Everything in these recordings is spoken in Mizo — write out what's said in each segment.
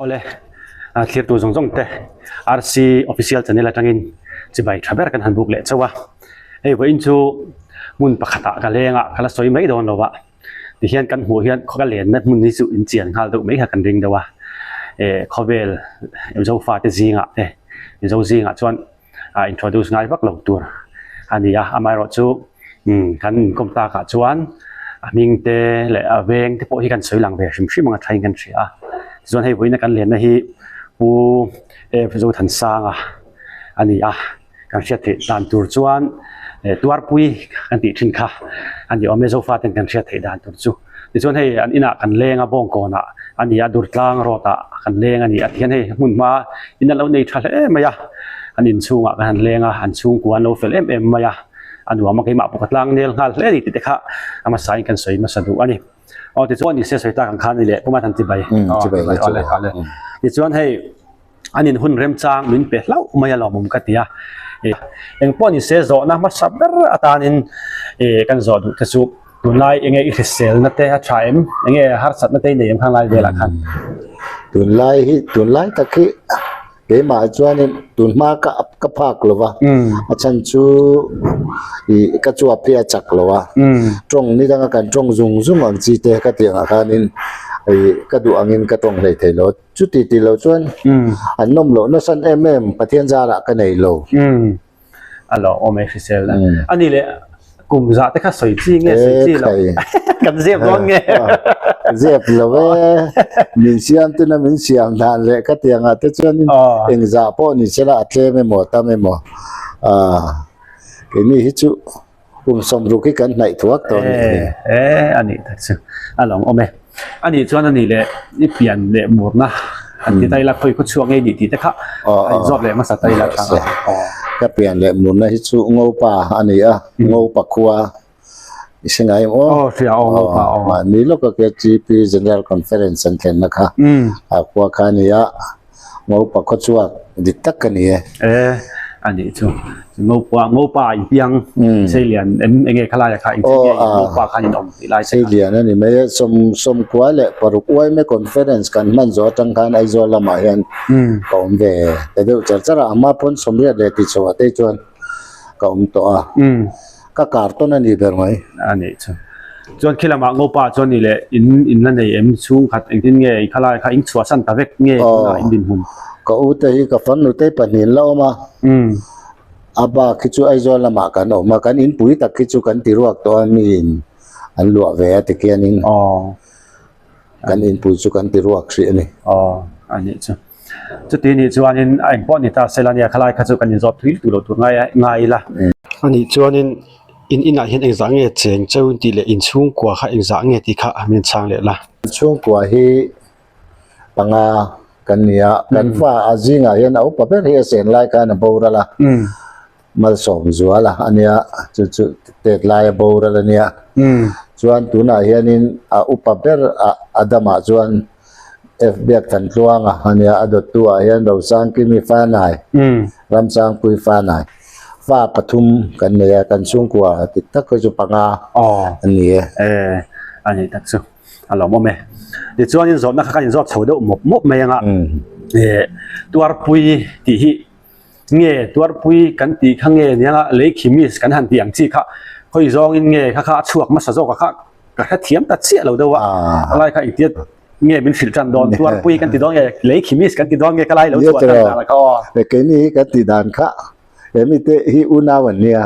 Awle, thlirtu zawng zawng te RC Official Channel atangin chibai tha ber kan han buk leh chauh a. Hei vawiin chu hmun pakhatah ka leng a, ka la sawi mai dawn lo a. Tihian kan hmuh hian khaw ka lenna hmun hi chu in chian nghal deuh mai kha kan ring deuh a. Eh khawvel Mizo fate zingah te Mizo zingah chuan a introduce ngai vak lo tur a ni a, amaherawhchu umm kan inkawm takah chuan a hming te leh a veng te pawh hi kan sawi lang ve hrim hrim ang a thain kan hria a, tichuan hei vawiina kan lenna hi Pu F Zothansanga a ni a, kan hriat theih dan tur chuan eh Tuarpui kan tih thin kha a ni awm e Zofa ten kan hriat theih dan tur chu. Tichuan hei an inah kan leng a Bawngkawnah a ni a Durtlang road ah kan leng a ni a tihian hei hmun hma in an lo nei tha hle mai a an inchhungah kan han leng a an chhungkua an lo fel em em mai a a nuam a keimah pawh ka tlang nel nghal hle a ni tih te kha a hmasa in kan sawi hmasa duh a ni. Aw tichuan ni se sawi tak ang khan ni leh puma han ti bai. Aw tichuan hei. An in hun remchang min pe hlauh mai a lawmawm ka ti a, eng pawh ni se zawhna hmasa ber atanin kan zawh duh te chu tunlai enge i hriselna te a tha em enge harsatna te i nei em khang lai velah khan. Tunlai hi tunlai tak hi keimah chuanin tunhma ka ka phak lo va a chhan chu ih ka chuap hi a chak lo a tawng ni danga kan tawng zung zung ang chi te ka tih angah khanin ih ka duh angin ka tawng hlei thei lo. Chuti ti lo chuan an nawm loh nasan em em Pathian zarah ka nei lo. Umm a lo awm e hrisel na. A ni leh kum zah te kha sawi chi nge sawi chi lo. Kan zep dawn nge. Zep lo e. Min siam tuna min siam dan leh ka tiang ah te chuan eng zah pawh ni sela a tlem emaw a tam emaw keini hi chu Kum sawmruk hi kan hnaih thuak tawh a nih hi. E a nih tak chu a lo awm e. A nih chuan a nih leh i pian leh murna han ti ta ila khawi khaw chhuak ngei nih tih te kha a inzawt leh hmasa ta ila tha a. Ka pian leh murna hi chu Ngopa a ni a, Ngopa khua i hre ngai em aw? Aw hria aw Ngopa aw. Mahni lawka KTP General Conference an thlenna kha a khua kha a ni a. Ngopa khaw chhuak dik tak ka ni e. E, a nih chu. Ngopa, Ngopa in piang Seilian em enge khalai kha in nge Ngopa khan in awm tih lai che kha. Seilian a ni mai e. Sawm sawmkua leh paruk uaime conference kan hman zawh atang khan Aizawl lamah hian ka awm ve ta deuh char char a. A hma pawn sawmriat leh tihchhoh ah te chuan ka awm tawh a. Ka kar tawn a ni ber mai. A nih chu. Chuan khi lamah Ngopa chuan ni leh in in la nei em chhungkhat engtin nge i khalai kha in chhuahsan ta vek nge tunah in dinhmun? Ka u te hi ka farnu te pahnih an la awm a. A bak hi chu Aizawl lamah kan awm a, kan inpui tak hi chu kan ti ruak tawh a mi in an luah ve a tikhianin kan inpui chu kan ti ruak hrih a ni. Aw a nih chu. Chuti nih chuanin a engpawh ni ta sela nia khalai kha chu kan inzawt thui lutuk lo tur ngai ngai ila. A nih chuanin in inah hian engzah nge cheng cheu tih leh inchhungkua kha engzah nge tih kha min chhang leh la. Inchhungkua hi panga kan ni a, kan fa a zingah hian a upa ber hi a sen lai khan a boral a. Malsawm zual a a nia, chu chu tet lai a boral a nia. Chuan tunah hianin a upa ber a a damah chuan F Biak Thantluanga a nia, a dawttu ah hian Rosangkimi Fanai, Ramsangpui Fanai fa pathum kan nei a, kan chhungkua dik tak hi chu panga a ni e. E, a nih tak chu a lawmawm e. Tichuanin zawhna kha kan inzawt chho deuh mawp mawp mai anga, e Tuarpui tih hi Nge tuarpui kan tih kha nge nia lei khimis kan han tih ang chi kha khawi zawngin nge kha kha a chhuak hmasa zawk a kha ka hrethiam ta chiah lo deuh a a lai kha engtiat nge min hrilh tan dawn tuarpui kan ti dawn nge lei khimis kan ti dawn nge ka lai lo chhuah tan dan kha aw. Keini hi kan tih dan kha he mite hi unau an nia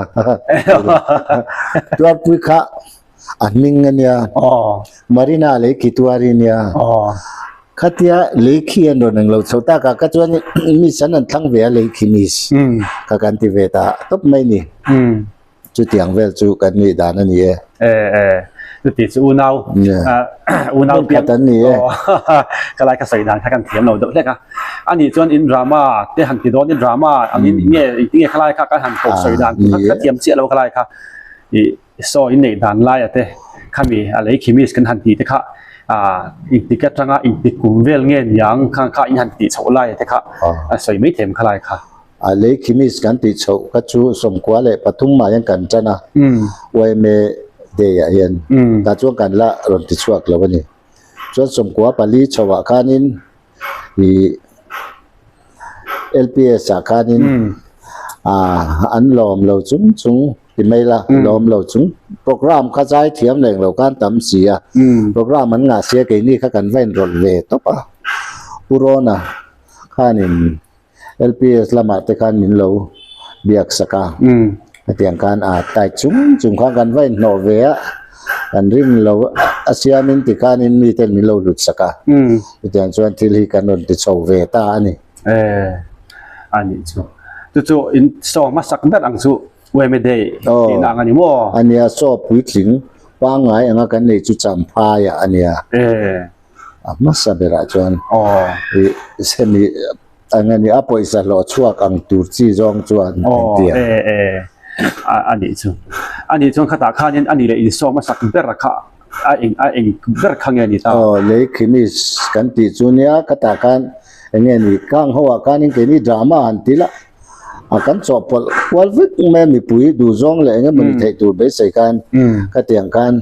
tuarpui kha A hming a nia, Marina lei khi tuari nia. Khatia lei khi an rawn englo chho tak a, ka chuan miss an an thlang ve a lei khi miss kha kan ti ve ta tawp mai ni. Chutiang vel chu kan nih dan a ni e. E e, chuti chu unau unau piang an ni e. Ka lai ka sawi dan kha kan thiam lo deuh hlek a. A nih chuan in drama te han ti dawn in drama angin nge engtinge khalai kha kan han koh sawi dan kha thiam chiah lo khalai kha. Saw in neih dan laia te khami a lei khimis kan han tih te kha ah engtik atanga engtik kum vel nge niang kha kha in han tih chhoh laia te kha a sawi mai them kha lai kha. A lei khimis kan tih chhoh kha chu sawmkua leh pathum mah hian kan tan a, yma day ah hian tah chuan kan la rawn ti chhuak lo a ni. Chuan sawmkua pali chhoh ah khanin. Ih LPS ah khanin an lawm lo chung chung ti mai la, lawm lo chung program kha zai thiam leng lo khan tam si a, program an ngah sia keini kha kan va inrawlh ve tawp a, Pu Rawna khanin LPS lamah te khan min lo biak sak a, hetiang khan a tai chung chung khan kan va inhnawh ve a, kan ring lo a siamin ti khanin miten min lo hlut sak a, chutiang chuan thil hi kan rawn ti chho ve ta a ni. E, a nih chu. Chu chu in saw hmasak ber ang chu Ueme Day tihna ang a ni maw? A nia, saw puitling pangngai anga kan neih chu Champhaiah a nia. E. A hmasa berah chuan i semi eng nge ni a pawisa hlawh chhuak ang tur chi zawng chuan an ti a. E e a nih chu. A nih chuan khatah khanin a nih leh insawm a sak ber kha a eng a eng ber kha nge ni ta? Aw lei khimis kan tih chu nia khatah khan eng nge ni kang ho ah khanin keini drama han ti la a kan chawhpawlh kual vek mai a mipui duhzawng leh eng emaw ni theih tur beisei khan khatiang khan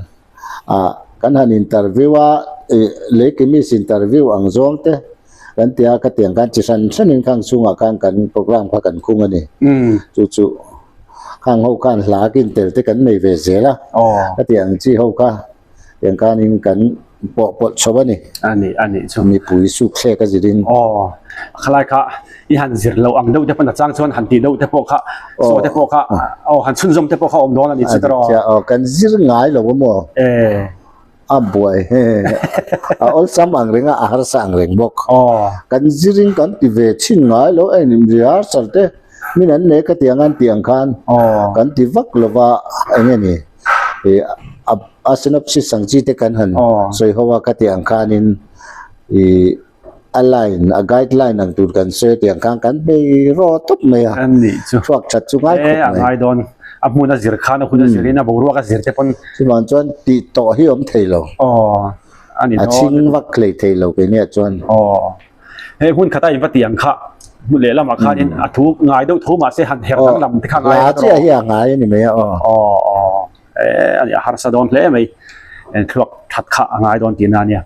Ah kan han interview a ih lei chemist interview ang zawng te kan ti a khatiang khan chi hran hranin khang chhungah khan kan program kha kan khung a ni. Chu chu khang ho khan hla kin tel te kan nei ve zel a khatiang chi ho kha tiang khanin kan pawh pawlh chho a ni. A ni a nih chu. Mipui suk thlek a zirin. Aw khalai kha i han zir loh ang deuh te pawn a chang chuan han tih deuh te pawh kha saw te pawh kha aw han chhunzawm te pawh kha awm dawn a ni chu tawh. Aw kan zir ngai lo a maw? E. A buai he a awlsam ang reng a a harsa ang reng bawk. Aw. Kan zirin kan ti ve chhin ngai lo a in rehearsal te min an nei ka ti ang an tih ang khan kan ti vak lo va eng nge ni ih a synopsis ang chi te kan han sawi ho a ka tih ang khanin ih a line a guideline ang tur kan sawi tiang khan kan bei raw tawp mai a An nih chu thluak that chu ngai khawp e a mai ngai dawn a hmun a zir khan a hun a zir in a boruak a zir te pawn chuvang chuan tih tawh hi awm thei lo aw a ni a dawn chhing vak hlei thei lo keini ah chuan aw he hmun khata in va ti ang kha hmun leh lamah khanin a thu ngai deuh tho mahse han her danglam te kha ngai hla chiah hi a ngai a ni mai a aw aw aw e a ni a harsa dawn hle mai thluak that kha a ngai dawn tihna a nia.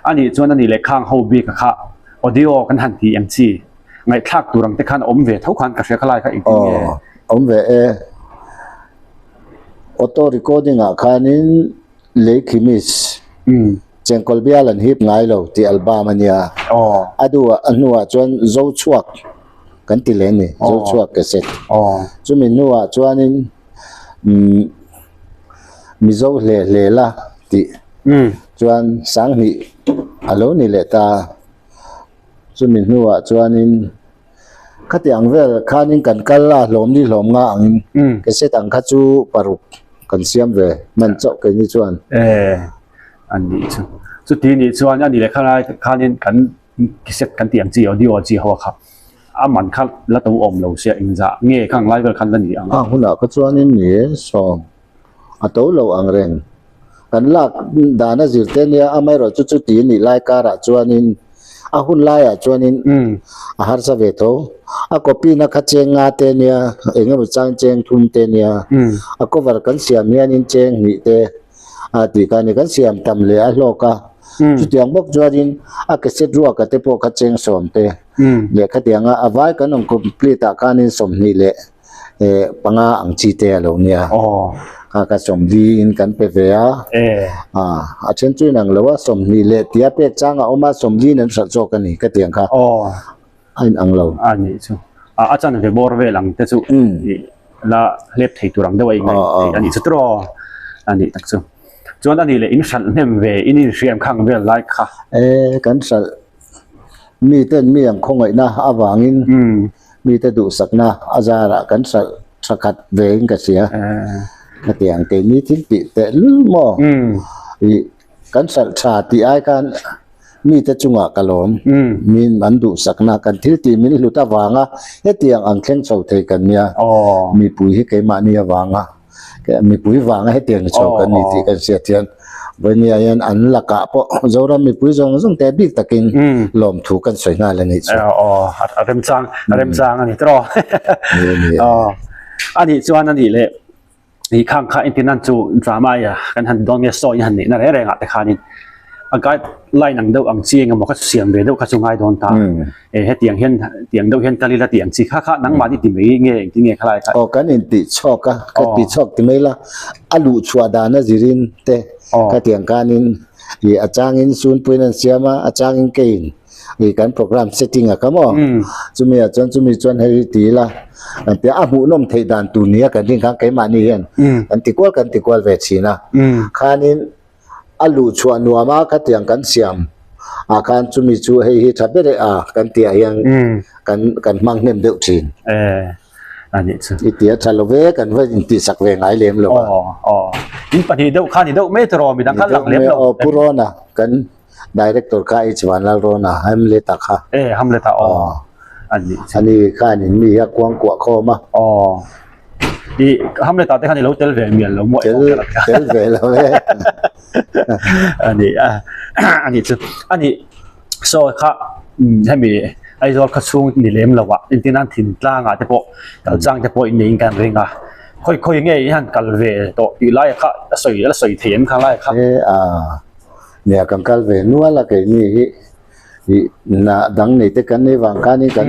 A nih chuan a nih leh khang ho bik a kha audio kan han tih ang chi ngaihthlak tur ang te khan a awm ve tho khan ka hria kha lai kha engtin nge? Aw, awm ve e. Auto recording ah khanin Lei Khimis, Chengkawl bial an hip ngai lo tih album a nia. Aw. A duh a hnuah chuan Zochhuak kan ti leh a ni, Zochhuak cassette. Aw. Chumi hnuah chuanin umm Mizo hle hle la tih chuan sanghnih a lo ni leh ta. Chumi hnuah chuanin khati ang vel khanin kan kal a hlawm ni hlawm nga angin cassette ang kha chu paruk kan siam ve hman chauh keini chuan. E a nih chu. Chuti nih chuan a nih leh khalai khanin kan cassette kan tih ang chi audio chi ho kha a man kha la to awm lo sia engzah nge khang lai vel khan la ni ang a. A hunah kha chuanin ni e sawm a to lo ang reng. Kan lak dan a zir te nia amaherawh chu chuti a nih lai karah chuanin a hun laiah chuanin a harsa ve tho. A copy na kha cheng nga te nia eng emaw chang cheng thum te nia a cover kan siam hianin cheng hnih te a tih kha a ni. Kan siam tam leh a hlawk a chutiang bawk chuanin a cassette ruaka te pawh kha cheng sawm te leh khatianga a vai kan awm complete ah khanin 20 leh eh panga ang chi te a lo nia kha kha 40 in kan pe ve a ah a then chu inang lo a 20 leh tia pek chang a awm a 40 in an hralh zawk a ni ka tiang kha a inang lo a nih chu a chan ve bawr vel ang te chu la hlep thei tur ang deuh a ingaih theih a nih chu tiraw a nih tak chu chuan a nih leh in hralh hnem ve in inhriam khang vel lai kha eh kan hralh Mi ten mi ang khawngaihna avangin mite duhsakna a zarah kan hralh tha khat ve in ka hria. Hetiang keini thil tih teh lul maw? Ih kan hralh tha tih ai khan mite chungah ka lawm. Min an duhsakna kan thil tih min hlut avanga hetiang ang thleng chho thei kan nia. Mipui hi keimahni avanga Mipui vanga hetiang ni chho kan ni tih kan hriat hian Vawimia hian an lakah pawh Zoram mipui zawng zawng te bik takin lawmthu kan sawi nghal a nih chu. Aw a remchang a remchang a ni tawh. Aw a nih chuan a nih leh i khang kha entir nan chu drama ia kan han dawn nge sawi han neihna reng rengah te khanin. a guide line ang deuh ang chi engemaw kha chu siam ve deuh kha chu ngai dawn ta. E hetiang hian tiang deuh hian kal ila tih ang chi kha kha nangmahni ti mai nge engtin nge khalai kha. Aw kan intih chhuak a, ka ti chhuak ti mai la, a luh chhuah dan a zirin te ka tiang khanin ih a changin sunpuiin an siam a, a changin keiin ih kan program setting a kha maw chumi ah chuan chumi chuan hei hi ti ila an tia a hmuhnawm theih dan tur nia kan rin khan keimahni hian kan ti kual kan ti kual ve thin a khanin A luh chhuah nuam a khatiang kan siam ah khan chumi chu hei hi tha ber e a kan tih ah hian kan kan hmang hnem deuh thin. E a nih chu. I tia tha lo ve kan va intihsak ve ngai lem lo a. Aw aw in pahnih deuh kha ni deuh mai tawh midang kha lang lem lo. Aw Pu Rona kan director kha H Vanlalrona Hamlet-a kha. E Hamlet-a aw a nih chu. Ani khan in mi hi a kuangkuah khawm a. Aw. I Hamlet ah te khan i lo tel ve mial lo maw? Tel tel ve lo e. Ani a ani chu ani so kha hemi Aizawl kha chhung ni lem lo ah engtin nan thin tlang ah te pawh kal chang te pawh in nei in kan ring a khawi khawi nge i han kal ve tawh tih lai kha a sawi a la sawi thei em kha lai kha E a nia kan kal ve nual a keini hi i na dang nei te kan nei vang khanin kan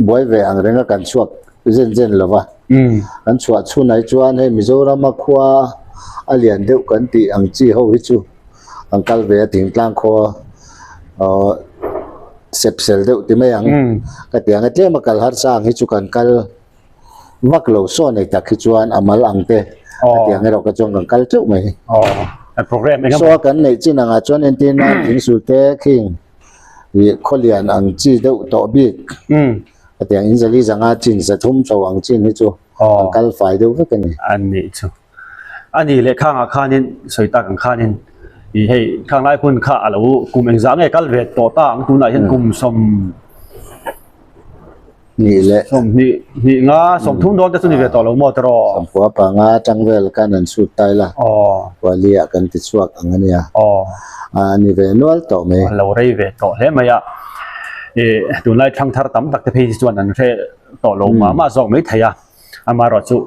buai ve ang renga kan chhuak zen zen lo va kan chhuah chhunah hi chuan hei Mizorama khua a lian deuh kan tih ang chi ho hi chu an kal ve a thingtlang khua aww sep sel deuh ti mai ang ka ti ang a tlem a kal harsa ang hi chu kan kal vak lo saw nei tak hi chuan a mal ang te a ti ang erawh kha chuan kan kal teuh mai saw kan neih chin angah chuan entir nan thingsul te khing. Ih khawlian ang chi deuh tawh bik hetiang in zali zanga chin zathum tho ang chin hi chu an kal fai deuh vek a ni. A nih chu. A nih leh khangah khanin sawi tak ang khanin ih hei khang lai hun kha a lo kum engzah nge kal ve tawh ta ang tunah hian kum sawm Nih leh. Sawmhnih hnih nga sawmthum dawn te chu ni ve tawh lo maw tiraw? Sawmkua panga atang vel khan an chhut tai la. Aw. Kuali ah kan ti chhuak ang a nia. Aw. A ni ve nual tawh mai. A lo rei ve tawh hle mai a. Ih tunlai thangthar tam tak te phei hi chuan an hre tawh lo mah mah zawk mai thei a. Amaherawh chu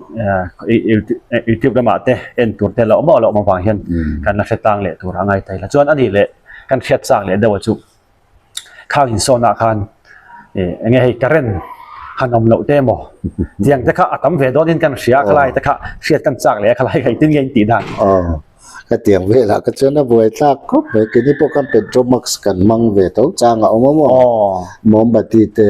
YouTube lamah te en tur te lo awm lo awm avang hian kan la hre tlang leh tur a ngai thei la. Chuan a nih leh kan hriat chak leh deuh a chu. Khang insawnah khan ih eng nge hei current han awm loh te emaw tiang te kha a tam ve dawnin kan hria a khalai te kha hriat kan chak leh a khalai kha engtin nge in tih dan. Aw ka tiang velah ka chuan a buai thlak khawp mai keini pawh khan petromax kan hmang ve tho chang a awm a maw mombati te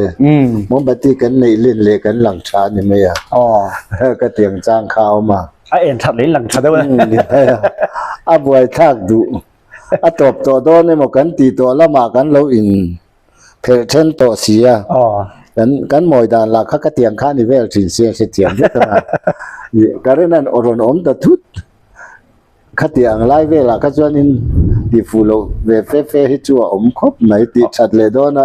mombati kan neih len leh kan lang tha a ni mai a ka tiang chang kha a awm a. A en that leh in lang tha deuh e. A buai thlak duh. A tawp tawh dawn emaw kan tih tawh lamah kan lo in phelh then tawh si a, kan kan mawi dan lah kha ka tiang kha a ni vel thin sia hrethiam vek a na. Ih current an rawn awm ta thut khatiang ang lai velah kha chuanin tih fuh loh ve fe fe hi chu a awm khawp mai tih that leh dawna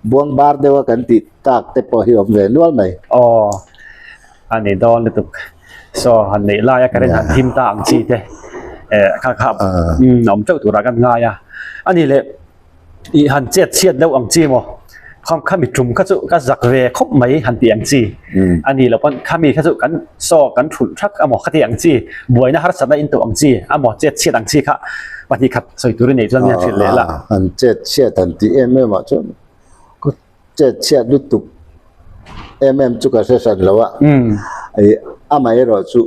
buang bar deuha kan tih tak te pawh hi a awm ve nual mai. Aw. A ni dawn lutuk. Saw han neih laia current han thim ta ang chi te eh kha kha umm awm teuh turah kan ngai a. A ni leh ih han chet chhiat deuh ang chi maw kham khami tum kha chu ka zak ve khawp mai han tih ang chi. A ni lo pawn khami kha chu kan saw kan thulh thak amaw kha tih ang chi buaina harsatna in tawh ang chi amaw chet chhiat ang chi kha pahnih khat sawi tur i neih chuan mi han hrilh leh la. Han chet chhiat han tih em em ah chuan Chet chhiat lutuk em em chu ka hre hran lo a, ih amaherawh chu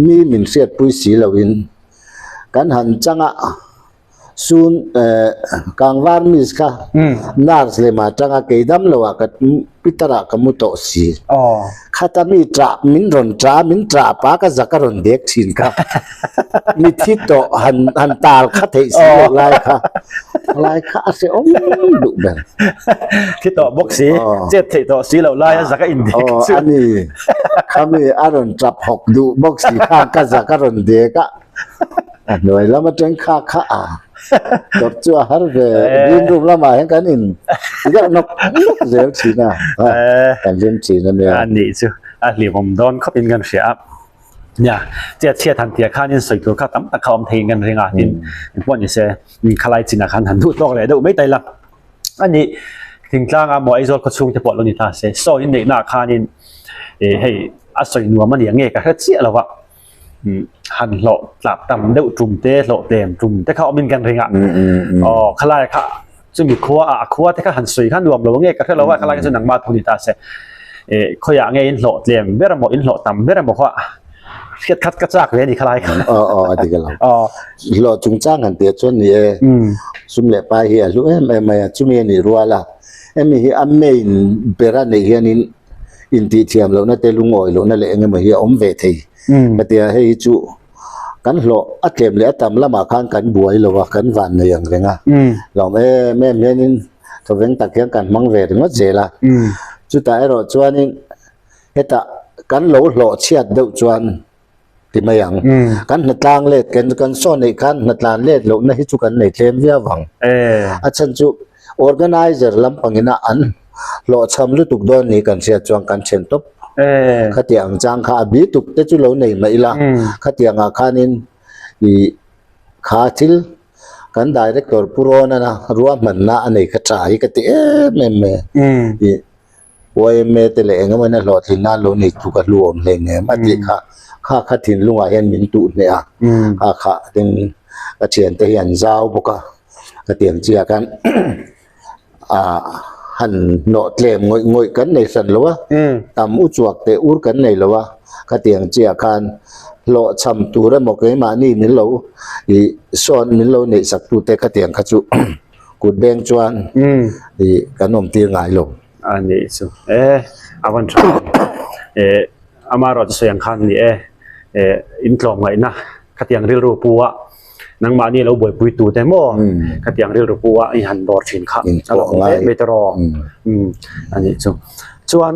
mi min hriatpui si loin kan han chang a, sun eh kangvar miss kha nurse leh mah tanga kei dam lo ah ka pitar ah ka mu tawh si, khata mi ṭah min rawn ṭah a min ṭah pah ka zak a rawn dek ṭhin kha. Mi thi tawh han han tal kha theih si loh lai kha lai kha a hrehawm duh ber. Thi tawh bawk si, chet theih tawh si loh lai a zak a indek chu. Aw a ni, khami a rawn tap hawk duh bawk si kha ka zak a rawn dek a, a hnuai lam atang kha kha a tawrh chu a har ve, green room lamah hian kan in deuh nawk nawk zel thin a, kan hlim thin a nia. A nih chu a hlimawm dawn khawp in kan hria a. Nia, chiat chhiat han tia khanin sawi tur kha tam tak kha awm theiin kan ring a, tin engpawh ni se khalai chinah khan han duh tawk leh deuh mai ta ila. A nih, thingtlanga maw Aizawl khaw chhung te pawh lo ni ta se, saw in neihnaah khanin ih hei a sawi nuam a nia nge ka hre chiah lo va. Han hlawh tlak tam deuh tum te hlawh tlem tum te kha awmin kan ring a aw khalai kha chumi khua a a khua te kha han sawi kha nuam lo nge ka hre lo a khalai kha chu nangmah thu ni ta se eh khawiah nge in hlawh tlem ber emaw in hlawh tam ber emaw kha hriat khat ka chak ve a ni khalai kha aw aw a dik alawm aw hlawh chungchang han tih chuan ni e sum leh pai hi a hlu em em mai a chumi a nih rual a hemi hi a main ber a neih hianin intihthiam lohna te lungawi lohna leh engemaw hi a awm ve thei. Ka ti a, hei hi chu kan hlawh a tlem leh a tam lamah khan kan buai lo a, kan van nei ang reng a. Lawm em em hianin thawveng tak hian kan hmang ve ringawt zel a. Chutah erawh chuanin hetah kan lo hlawh chhiat deuh chuan ti mai ang. Kan hnatlang let kan kan saw neih khan hnatlan let lohna hi chu kan nei tlem viau ang. A chhan chu organizer lampangina an hlawhchham lutuk dawn ni kan hriat chuan kan then tawp. Khatiang ang chang kha a bi tuk te chu lo nei mah ila khatiangah khanin ih kha thil kan director Pu Ronana ruahmanna a nei kha tha hi ka ti em em mai a. Ih YMA te leh eng emaw ina hlawhtlin nan lo nei tluk a hlu awm hlei nem a tih kha kha kha thinlungah hian min tuh hneh a kha kha tin ka thiante hi an zau bawk a ka tiang chiah khan ah han hnawh tlem ngawih ngawih kan nei hran lo a tam u chuak teh ur kan nei lo a ka tiang chiah khan hlawhchham tur emaw keimahni min lo ih sawn min lo neih sak tute ka tiang kha chu. Kut beng chuan ih kan awm tir ngai lo. A nih chu e a van tha em e amaherawh chu sawi ang khan ni e e in tlawm ngaihna khatiang rilru pu a nangmahni lo buaipui tu te maw khatiang rilru pu a i han dawr thin kha a lo awm hle mai tawh a nih chu chuan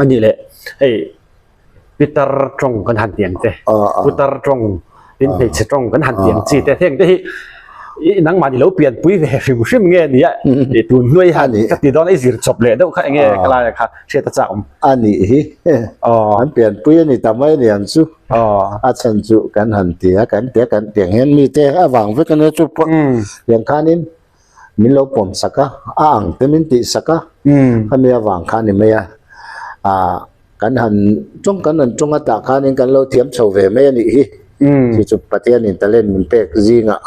a nih leh hei Pitar tawng kan han tiang te, putar tawng, tin hmeichhe tawng kan han tiang chi te, heng te hi i nangmah ni lo pianpui ve hrim hrim nge nia i tun hnuai han ka ti dawn a i zir chawp leh deuh kha enge ka laia kha hriat a chak awm. A nih hi an pianpui a ni ta mai aniang chu a chhan chu kan han ti a kan ti a kan tiang hian mite avang vek ania chu pawh tiang khanin min lo pawm sak a a ang te min tih sak a khami avang kha a ni mai a ah Kan han tawng kan han tawng a tah khanin kan lo thiam chho ve mai a nih hi. Chu chu Pathianin talent min pek zingah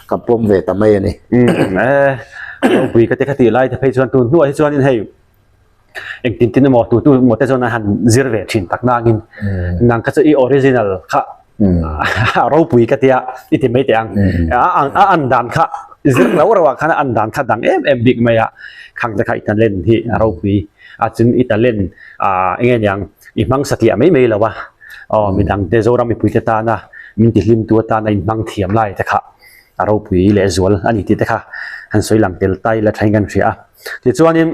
ka pawm ve ta mai a ni. E, ropui ka ti kha tih lai te phei chuan tun hnuah hi chuanin hei engtin tin emaw tu tu emaw te chuan an han zir ve thin tak nangin nang kha chu i original kha a ropui ka tia i ti mai teh ang. A an dan kha zir lo reuh ah khan a an dan kha dang em em bik mai a, khang te kha i talent hi a ropui. A chun i talent ah enge niang i hmang satliah mai mai lo a, aw midang te Zoram mipui te tana min ti hlim tu atana in hmang thiam lai te kha a ropui leh zual a ni tih te kha han sawi lang tel ta ila thain kan hria a. Tichuanin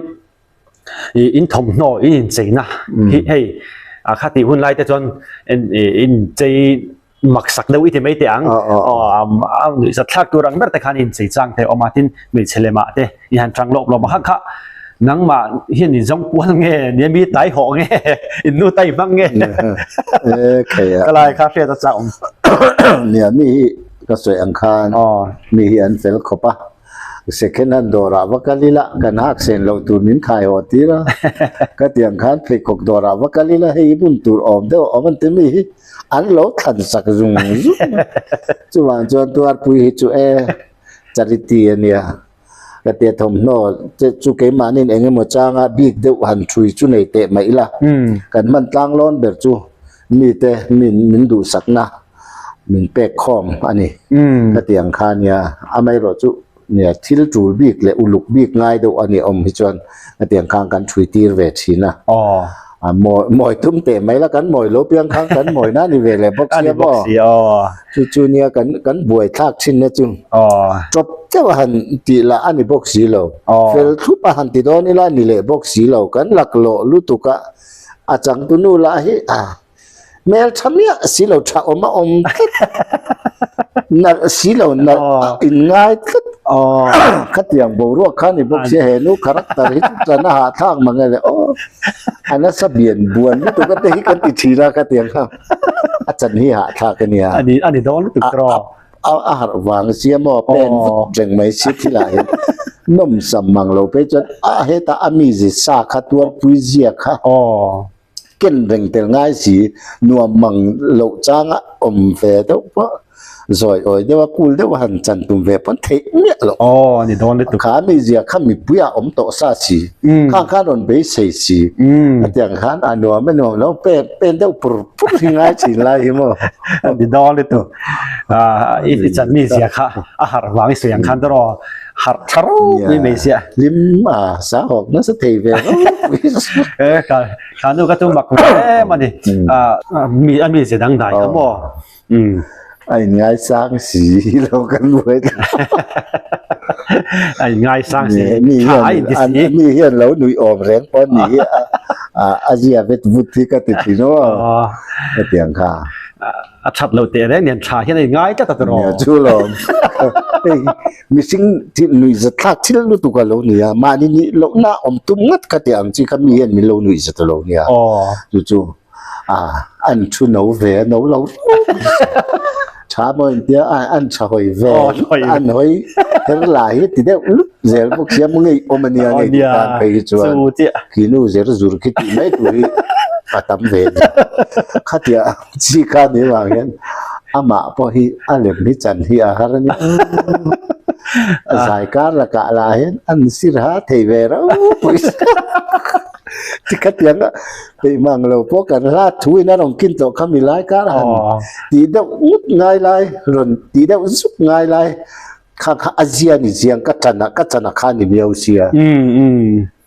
ih in thawmhnaw in incheina hi hei a kha tih hun lai te chuan inchei Maksak deuh i ti mai teh ang. Aw a nuihzat thlak tur ang ber te khan inchei chang te a awm a, tin hmeichhe lemah te i han chang lawp lawp a, kha kha nangmah hian i zawng kual nge nia mi tai hawh nge in nu tai hmang nge ka lai kha hriat a chak awm. Nia mi hi ka sawi ang khan mi hi an fel khawp a. Second hand dawrah va kal ila kan hak sen loh tur min khai haw tir a, ka ti ang khan pheikhawk dawrah va kal ila hei hmun tur awm deuh a awm an ti mi hi an lo thlan sak zung zung a, chuvang chuan tuarpui hi chu e charity a nia ka tia thawmhnaw te chu keimahniin eng emaw changa bik deuh han thui chu nei teh mai ila kan hman tlang lawn ber chu mite min min duhsakna min pek khawm a ni. Ka ti ang kha nia, amaherawh chu nia thil tul bik leh uluk bik ngai deuh a ni awm hi chuan ka ti ang khan kan thui tir ve thin a. A mawi mawi tum teh mai la kan mawi lo piang khan kan mawi na ni ve leh bawk sia maw. Chu chu nia kan kan buai thlak thin na chu chawp deuh a han tih lah a ni bawk si lo. Fel thlup a han ti dawn ila a ni leh bawk si lo. Kan laklawh lutuk a a changtunu lah hi a Hmel tha miah si lo tha awm a awm tlat nalh si lo nalh a in ngai tlat khatiang boruak kha ni bawk sia he nu character hi chu tlan a hahthlak mang e le aw a nasa bian buan lutuk a te hi kan ti thin a khatiang kha a chan hi hahthlak a nia a ni dawn lutuk tawh a harh vang sia maw pen vut reng mai si thilah hian nawmsam mang lo phei chuan a hetah a mizi sa kha tuarpui zia kha. ken reng tel ngai si nuam mang loh changa awm ve deuh pawh zawi awi deuh a cool deuh a han chan tum ve pawn theih miah loh. Aw a ni dawn lutuk. Kha mi zia kha mipui ah awm tawh sa si khang khan rawn beisei si a tiang khan a nuam a nuam lo pen pen deuh pur pur hi ngai thin lai hi maw. A ni dawn lutuk. Ah i chan mi zia kha a harh vang i sawi ang khan tawh aw. Harh tha ropui mai sia. Hlim a sa hawk nasa thei ve ropui. E ka ka nu ka chu mak ve em a ni. A mi a mi ze dang dai kha maw. Um. A in ngai sang si lo kan buai ta. A in ngai sang si. Mi hian mi hian lo nui awm reng pawh ni hi a a zia vet vut hi ka ti thin aw. Hetiang kha. A that lo teh reng nen tha hian a inngai tlat a tiraw. Nia chu lawm. Hei mihring thil nuihzat thlak thil lutuk a lo nia, mahni nih lohna awm tum ngat kha tih ang chi kha mi hian min lo nuihzat a lo nia. Chu chu a an thu no ve a no lo tha maw intia a an tha hawi ve an hawi her lai hi ti deuh lut zel bawk sia maw ngei awm a nia ngei duh tan phei hi chuan khi nu zer zur khi tih mai tur hi a tam ve a ni khatia chi kha ni vang hian amah pawh hi a lem hi chan hi a har a ni a zai kar lakah lah hian an sir ha thei ve rau pawh ti khatiang a peih mang lo pawh kan hla thu in a rawn kin tawh kha mi lai kar han tih deuh ngut ngai lai rawn tih deuh zuk ngai lai kha kha a zia ni chiang ka chan ah ka chan ah kha ni miau sia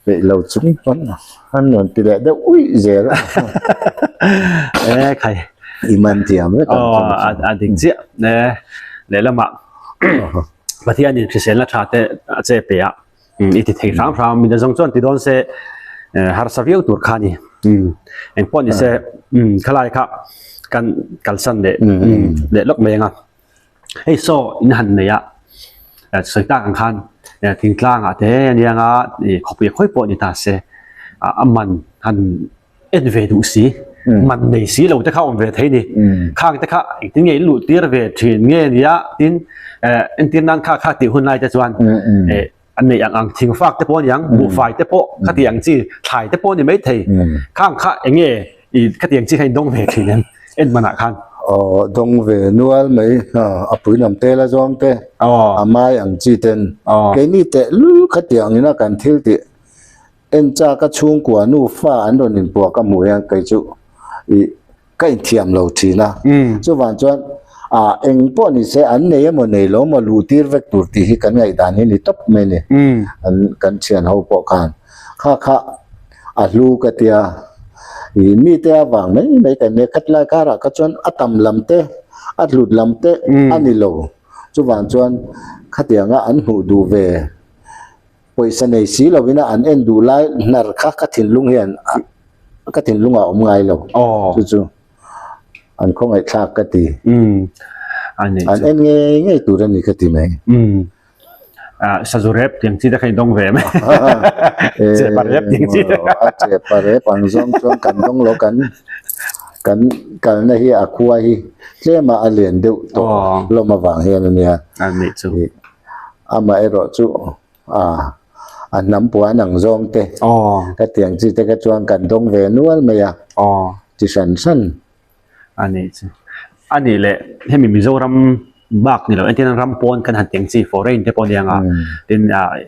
peih lo chung pawn an rawn ti leh deuh uih zel a e khai i man thiam vek ang chu a dik chiah e lehlamah Pathianin hriselna tha te a che pe a. I ti thei hram hram min zawng chuan ti dawn se harsa viau tur kha ni eng pawh ni se khalai kha kan kalsan leh leh lawk mai anga hei saw in han nei a sawi tak ang khan thingtlang ah te aniang a khawpui khawi pawh ni ta se a man han en ve duh si man nei si lo te kha awm ve thei ni khang te kha engtin nge in luh tir ve thin nge nia tin entir nan kha kha tih hun lai te chuan an nei ang ang thing fak te pawh aniang buhfai te pawh kha ti ang chi thlai te pawh ni mai thei khang kha enge i kha ti ang chi kha in dawng ve thin em en manah khan aw dawng ve nual mai a pui lam te la zawng te a mai ang chi ten keini teh lul kha ti ang ina kan thil tih En chak a chhungkua nufa an rawn inpuah ka hmuh hian kei chu ih ka inthiam lo thin a. Chuvang chuan ah eng pawh ni se an nei emaw nei lo emaw luh tir vek tur tih hi kan ngaihdan hi ni tawp mai a ni. An kan thian ho pawh khan kha kha a hlu ka tia ih mite avang mai mai kan nia khatlai karah kha chuan a tam lam te a hlut lam te a ni lo. Chuvang chuan khatianga an hmuh duh ve. Pawisa nei si lovin a an en duh lai hnar kha ka thinlung hian ka thinlungah a awm ngai lo. Chu chu an khawngaihthlak ka ti. An en ngei ngei tur a ni ka ti mai. Sazu rep tiang chi te kha in dawng ve em? Chepa rep tiang chi te. A chepa rep ang zawng chuan kan dawng lo kan kan kalna hi a khua hi tlema a lian deuh tawh hlawm avang hian a nia. Amaherawh chu a hnam puan ang zawng te ka tiang chi te kha chuan kan dawng ve nual mai a chi hran hran. A nih chu. A nih leh hemi Mizoram bak ni lo entirna ram pawn kan han tiang chi foreign te pawh aniang a tin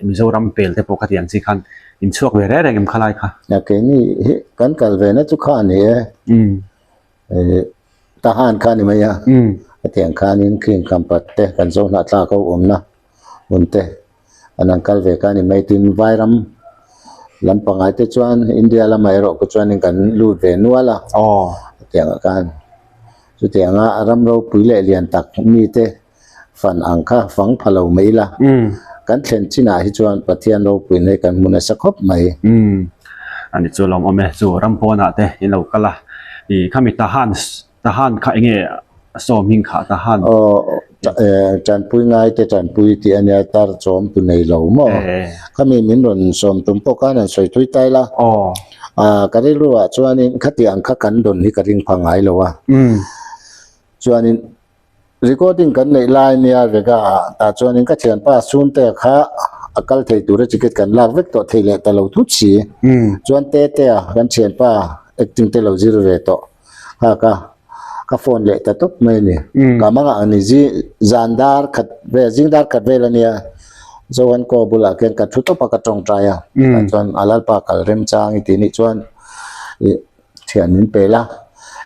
Mizoram pel te pawh kha tiang chi khan inchhuak ve reng reng em khalai kha. Keini hi kan kal ve na chu kha a ni e. Tahan kha a ni mai a, hetiang khanin cream kampat te kan zo hnah tlak ho awmna hmun te an han kal ve kha a ni mai. Tin, Vairam lampangai te chuan India lamah erawh ku chuanin kan lut ve nual a, hetiangah khan chutianga ram ropui leh lian tak mite fan ang kha fang pha lo mai ila, kan thlen chinah hi chuan Pathian ropuina hi kan hmu nasa khawp mai. Umm, ani chu lawm awm e, chu ram pawnah te in lo kal a, ih khami Tahan, Tahan kha enge sawm hming kha Tahan? Aw, tanpui ngai te tanpui tih a nia, tar chawm tu nei lo maw? Khami min rawn sawm tum pawh khan an sawi thui tai la, ka rilru ah chuanin khatiang kha kan dawn hi ka ring pha ngai lo a, chuanin Recording kan neih lai nia Vega ah tah chuanin ka thianpa Sunte kha a kal thei tura ticket kan lak vek tawh thei leh ta lo thut si. Chuan Tetea kan thianpa acting te lo zir ve tawh kha ka ka phone leh ta tawp mai a ni. Ka hmangah a ni zi zan dar khat vel zing dar khat vel a nia Zohan kaw bulah khian ka thu tawp a ka tawngtai a tah chuan a lalpa kal remchang i tih nih chuan ih thian min pel a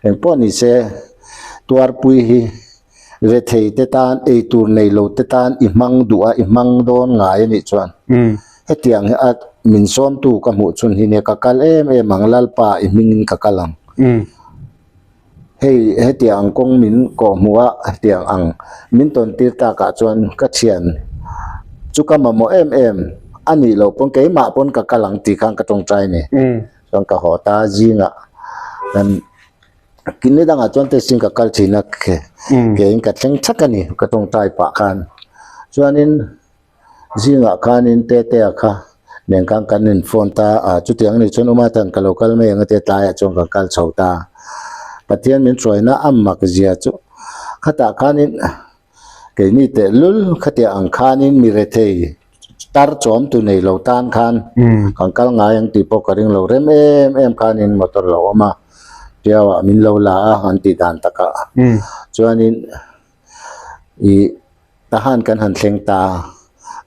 engpawh ni se tuarpui hi Rethei te tan, ei tur nei lo te tan i hmang duh a, i hmang dawn ngai a nih chuan hetiang hi a min sawmtu ka hmuh chhun hi nia ka kal em em ang, Lalpa i hmingin ka kal ang. Hei hetiang ang kawng min kawh hmuh a, hetiang ang min tawn tir takah chuan ka thian chu ka mamawh em em a nih loh pawn keimah pawn ka kal ang tih khan ka tawngtai a ni. Chuan ka haw ta zingah kan. Kini dangah chuan testing ka kal thin a keiin ka thleng thak a ni ka tawngtai pah khan chuanin zingah khanin Tetea kha nen khan kan in phone ta a chutiang anih chuan Uma tan ka lo kal mai ang a tia tlaiah chuan ka kal chho ta Pathian min hruaina a mak zia chu khatah khanin keini tehlul khatiang ang khanin mi rethei Tar chawm tu nei lo tan khan kan kal ngai ang tih pawh ka ring lo rem em em khanin motor lo awm a tiau ah min lo la a an tih dan takah chuanin ih tahan kan han thleng ta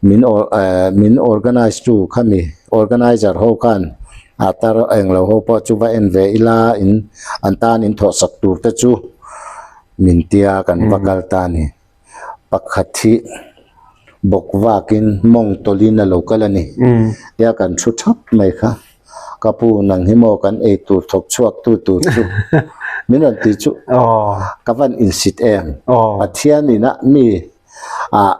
min or eh min organize tu khami organizer ho khan a tar englo ho pawh chu va en ve ila in an tan in thawh sak tur te chu min tia kan va kal ta a ni. Pakhat hi bawk vakin mawng tawlhin a lo kal a ni. Tia kan thu thap mai kha. Ka pu nang hi maw kan ei tur thawk chhuak tu tur chu min rawn ti chu ka van insit em. Pathian ina mi ah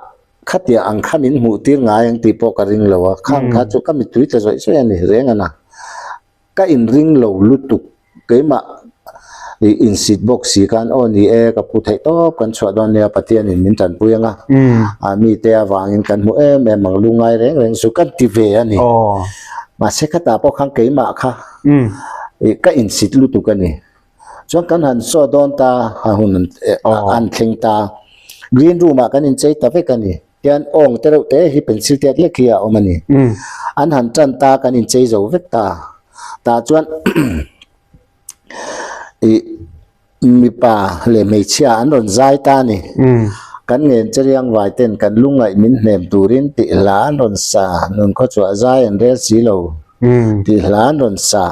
khatia ang kha min hmuh tir ngai ang tih pawh ka ring lo a. Khang kha chu ka mittui tla zawih zawih a ni reng a na. Ka inring lo lutuk, keimah i insit bawk si khan aw ni e, ka pu theih tawp kan chhuah dawn nia Pathianin min tanpui anga, a mite avangin kan hmu em em ang lungngai reng reng chu kan ti ve a ni. Mahse khatah pawh khan keimah kha i ka insit lutuk a ni. Chuan kan han saw dawn ta, a hun an thleng ta, green room ah kan inchei ta vek a ni. Tian awng te reuh te hi pencil tiat lek hi a awm a ni. An han tan ta kan inchei zo vek ta. Tah chuan ih mipa leh hmeichhia an rawn zai ta a ni. Kan ngen cheriang vai ten kan lungngaih min hnem turin tih hla an rawn sa, nun khawchhuah zai an rel si lo tih hla an rawn sa.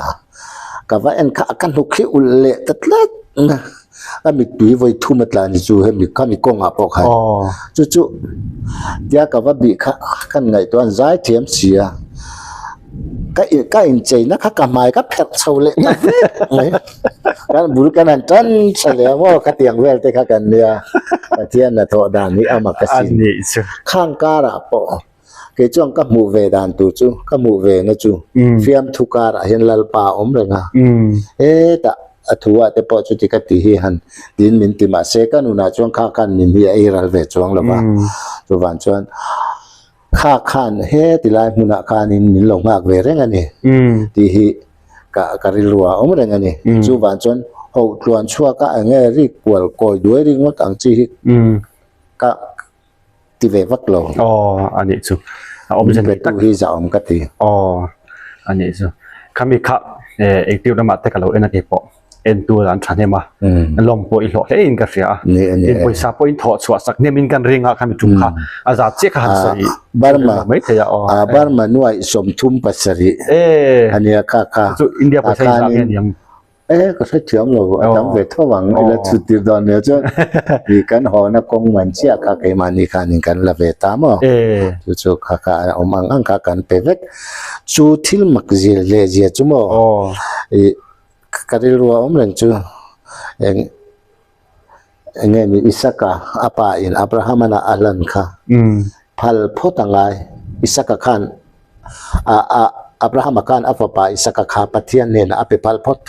Ka va en kha a ka hnuk hi ulh leh ta tlat. A mittui vawi thum a tla ni chu hemi khami kawngah pawh khan chu chu tia ka va bih kha kan ngaihtuah an zai thiam si a ka ka incheina kha ka hmai ka pherh chho leh ta vek mai kan bul kan han tan tha leh a maw khatiang vel te kha kan nia Pathian hnathawh dan hi a mak asin khang karah pawh. Kei chuan ka hmuh ve dan tur chu, ka hmuh ve na chu fiamthu karah hian Lalpa a awm reng a. Hetah a thu ah te pawh chuti ka ti hi han tiin min ti mah se ka nunah chuan kha khan min hi a ei ral ve chuang lo va. Chuvang chuan kha khan heti lai hmunah khanin min lo nghak ve reng a ni tih hi ka ka rilru ah a awm reng a ni. Chuvang chuan hoh tluan chhuak a eng nge rik kual kawi duai ringawt ang chi hi ka ti ve vak lo. Aw a nih chu a awmze nei tak hi zah awm ka ti. Aw a nih chu khami kha eh engtir lamah te ka lo en a kei pawh en tur an tha hnem a lawm pawh i hlawh hle in ka hria a tin pawisa pawh in thawh chhuah sak hnem in kan ring a khami tum kha a zat chiah kha han sawi Burma mai thei a aw Burma nuaih 37 a nia kha kha chu India pawisa in zah nge niang E ka hrethiam lo, a tam ve tho ang ila chhut tir dawn nia chuan ih kan hawna kawng man chiah kha keimahni khanin kan la ve ta maw? Chu chu kha kha a awm ang ang kha kan pe vek. Chu thil mak zia leh zia chu maw ih ka rilru a awm reng chu eng eng nge ni Isaka a pa in Abraham-a a hlan kha phal phawt a ngai. Isaka khan a a Abraham-a khan a fapa Isaka kha Pathian hnenah a pe phal phawt.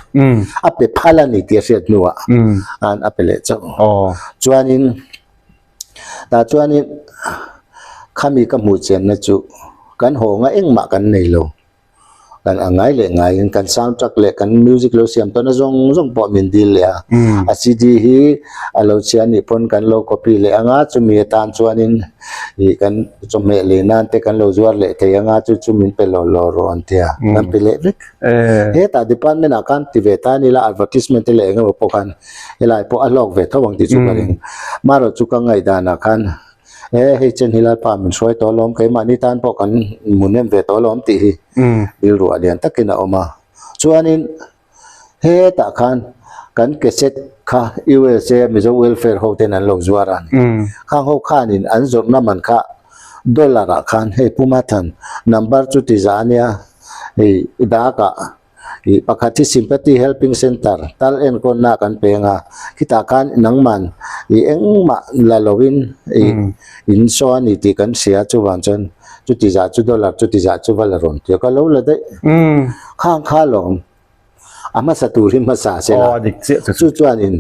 A pe phal a ni tih a hriat hnuah an a pe leh chauh. Chuanin tah chuanin khami ka hmuh chenna chu kan hawnga engmah kan nei lo. Kan a ngai leh ngaiin kan soundtrack leh kan music lo siam tawhna zawng zawng pawh min dil leh a. A CD hi a lo chhia anih pawn kan lo copy leh anga chumi atan chuanin ih kan chawhmeh lei nan te kan lo zuar leh thei anga chu chu min pe lo lo rawh an tia kan pe leh vek. Hetah department ah khan ti ve ta a ni la advertisement te leh engemaw pawh khan helai pawh a hlawk ve tho ang tih chu ka ring. Marawh chu ka ngaihdanah khan E hei chen hi Lalpa min hruai tawh alawm, keimahni tan pawh kan mun em ve tawh alawm tih hi rilruah lian takin a awm a. Chuanin hetah khan kan cassette kha USA Mizo Welfare ho ten an lo zuar a ni. Khang ho khanin an zawrhna man kha dollar ah khan hei Pu Mathan number chu ti za ania hei dak ah Ih pakhat hi Sympathy Helping Centre tal enkawlna kan peng a, khitah khan nangman ih engmah la loin ih in saw a ni tih kan hria chuvang chuan chuti zah chu dollar chuti zah chu va la rawn ti a, ka lo la daih. Khang kha lawm a hmasa tur hi hmasa se la, chu chuanin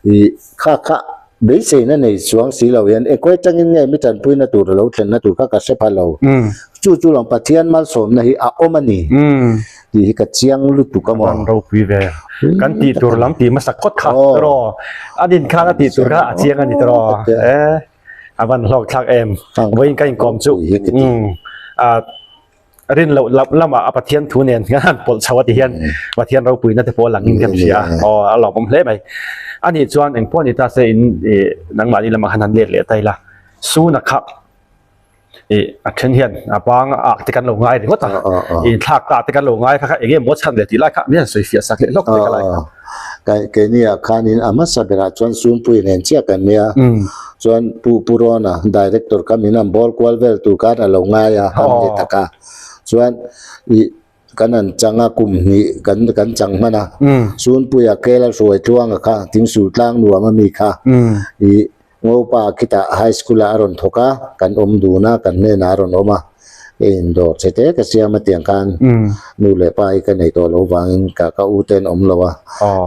ih kha kha beiseina nei chuang si lo hian ekawi tangin nge mi tanpuina tur a lo thlenna tur kha ka hre pha lo. Chu chu lawng Pathian malsawmna hi a awm a ni tih hi ka chiang lutuk a maw. An ropui ve. Kan tih tur lam tih hmasa kawt kha tiraw. A din khan a tih tur kha a chiang a ni tiraw. E a van hlawk thlak em. Vawiin ka inkawm chu rin loh lam lamah a Pathian thu nen hian han pawlh chho a ti hian Pathian ropuina te pawh a langin kan hria a. Aw a lawmawm hle mai. Anih chuan engpawh ni ta se in nangmahni lamah khan han let leh ta ila. Suna kha ih a then hian a bang a ak te kan lo ngai ringawt a ih thlak ta te kan lo ngai kha kha eng nge maw chhan leh tih lai kha min han sawi fiah sak leh hlawk te ka lai kha. Kai keini ah khanin a hmasa berah chuan Sumpui nen chiah kan nia chuan Pu Pu Rawna director kha min han bawl kual vel tur khan a lo ngai a han ni tak a chuan ih kan han chang a kum hnih kan kan chang hman a Sunpuia Kela hruai tluanga kha Thingsul tlang nuam ami kha ih Ngopa khitah high school ah a rawn thawk a, kan awm dun a, kan hnenah a rawn awm a, ka indawr che te ka siam a tiang khan nu leh pa hi ka nei tawh loh vangin ka ka u ten awm lo a,